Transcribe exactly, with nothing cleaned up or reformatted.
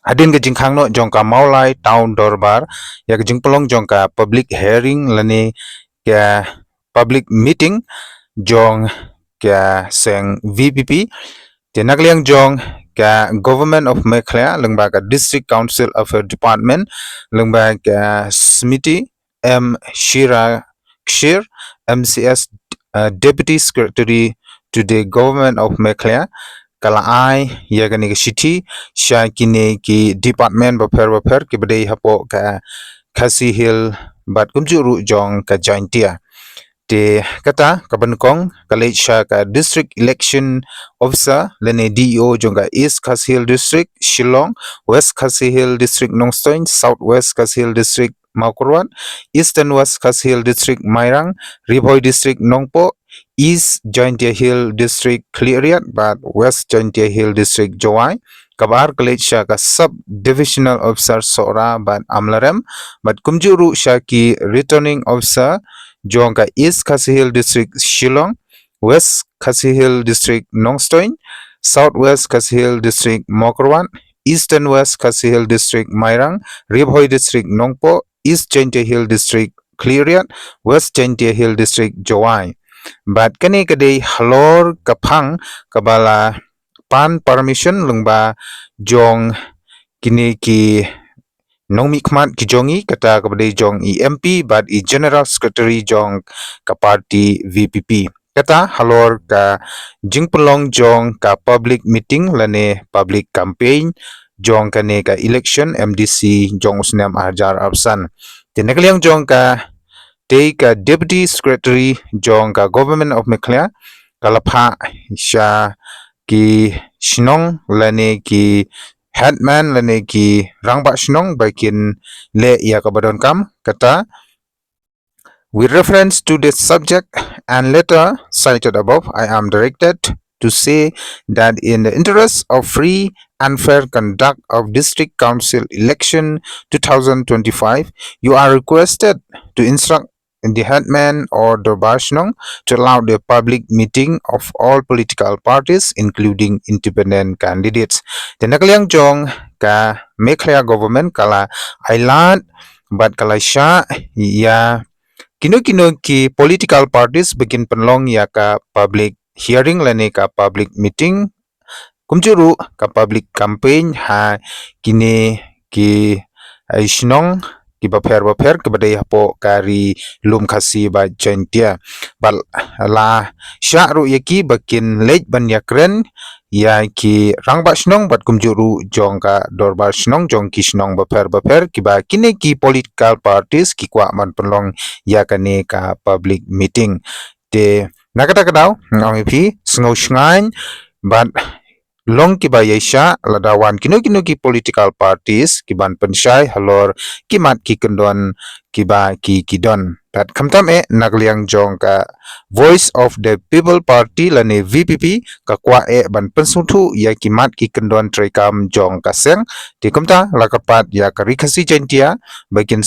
hadien ka jingkhang noh jong ka Mawlai Town Dorbar ïa ka jingpynlong jong ka public hearing lane ka public meeting jong ka seng V P P. Te na ka liang jong ka Government of Meghalaya lyngba ka District Council Affairs Department lyngba ka Smiti M Shirakshir, M C S, uh, Deputy Secretary to the Government of Meghalaya, ka la ai ïa kane ka shithi sha kine ki department bapher bapher kiba dei hapoh ka Khasi Hills bad kumjuh ruh jong ka Jaintia. Te kata kaba nyngkong ka leit sha ka District Election Officer lane D E O jong ka East Khasi Hills District, Shillong, West Khasi Hills District, Nongstoiñ, South West Khasi Hills District, Mawkyrwat, Eastern West Khasi Hills District, Mairang, Ri Bhoi District, Nongpoh, East Jaintia Hills District, Khliehriat bad West Jaintia Hills District, Jowai. Kaba ar ka leit sha ka Sub Divisional Officer Sohra bad Amlarem bad kumjuh ruh sha ki Returning Officer jong ka East Khasi Hills District, Shillong, West Khasi Hills District, Nongstoiñ, South West Khasi Hills District, Mawkyrwat, Eastern West Khasi Hills District, Mairang, Ri Bhoi District, Nongpoh, East Jaintia Hills District, Khliehriat, West Jaintia Hills District, Jowai. Bad kane ka dei halor ka phang kaba la pan permission lyngba jong kine ki nongmihkhmat ki jong i, kata kaba dei jong i M P bad i General Secretary jong ka party V P P. Kata halor ka jingpynlong jong ka public meeting lane public campaign jong kane ka election M D C jong u snem ar hajar arphew san. Te na ka liang jong ka, te ka Deputy Secretary jong ka Government of Meghalaya ka la phah sha ki shnong lane ki headman lane ki rangbah shnong ba kin leh ïa kaba donkam. Kata, with reference to the subject and letter cited above, I am directed to say that in the interest of free and fair conduct of District Council election two thousand twenty-five, you are requested to instruct the headman or Dorbar Shnong to allow the public meeting of all political parties, including independent candidates. Te na ka liang jong ka Meghalaya government ka la ai lad bad ka la shah ïa kino kino ki political parties ba kin pynlong ïa ka public hearing lane ka public meeting, kumjuh ruh ka public campaign ha kine ki, eh, shnong kiba pher ba pher kiba dei hapoh ka Ri Lum Khasi bad Jaintia. Bad la shah ruh ïa ki ba kin leit ban ïakren ïa ki rangbah shnong bad kumjuh ruh jong ka Dorbar Shnong jong ki shnong ba pher ba pher kiba kine ki political parties ki kwah ban pynlong ïa kane ka public meeting. Te na kata ka daw, nga ong ïa phi, sngewshngaiñ bad long kiba ïaishah lada wan kino kino ki political parties ki ban pynshai halor ki mat ki kyndon kiba ki ki don. Bad khamtam eh na ka liang jong ka Voice of the People Party lane V P P ka kwah eh ban pynsngewthuh ïa ki mat ki kyndon treikam jong ka seng. Te kumta la kyrpad ïa ka Ri Khasi Jaintia ba kin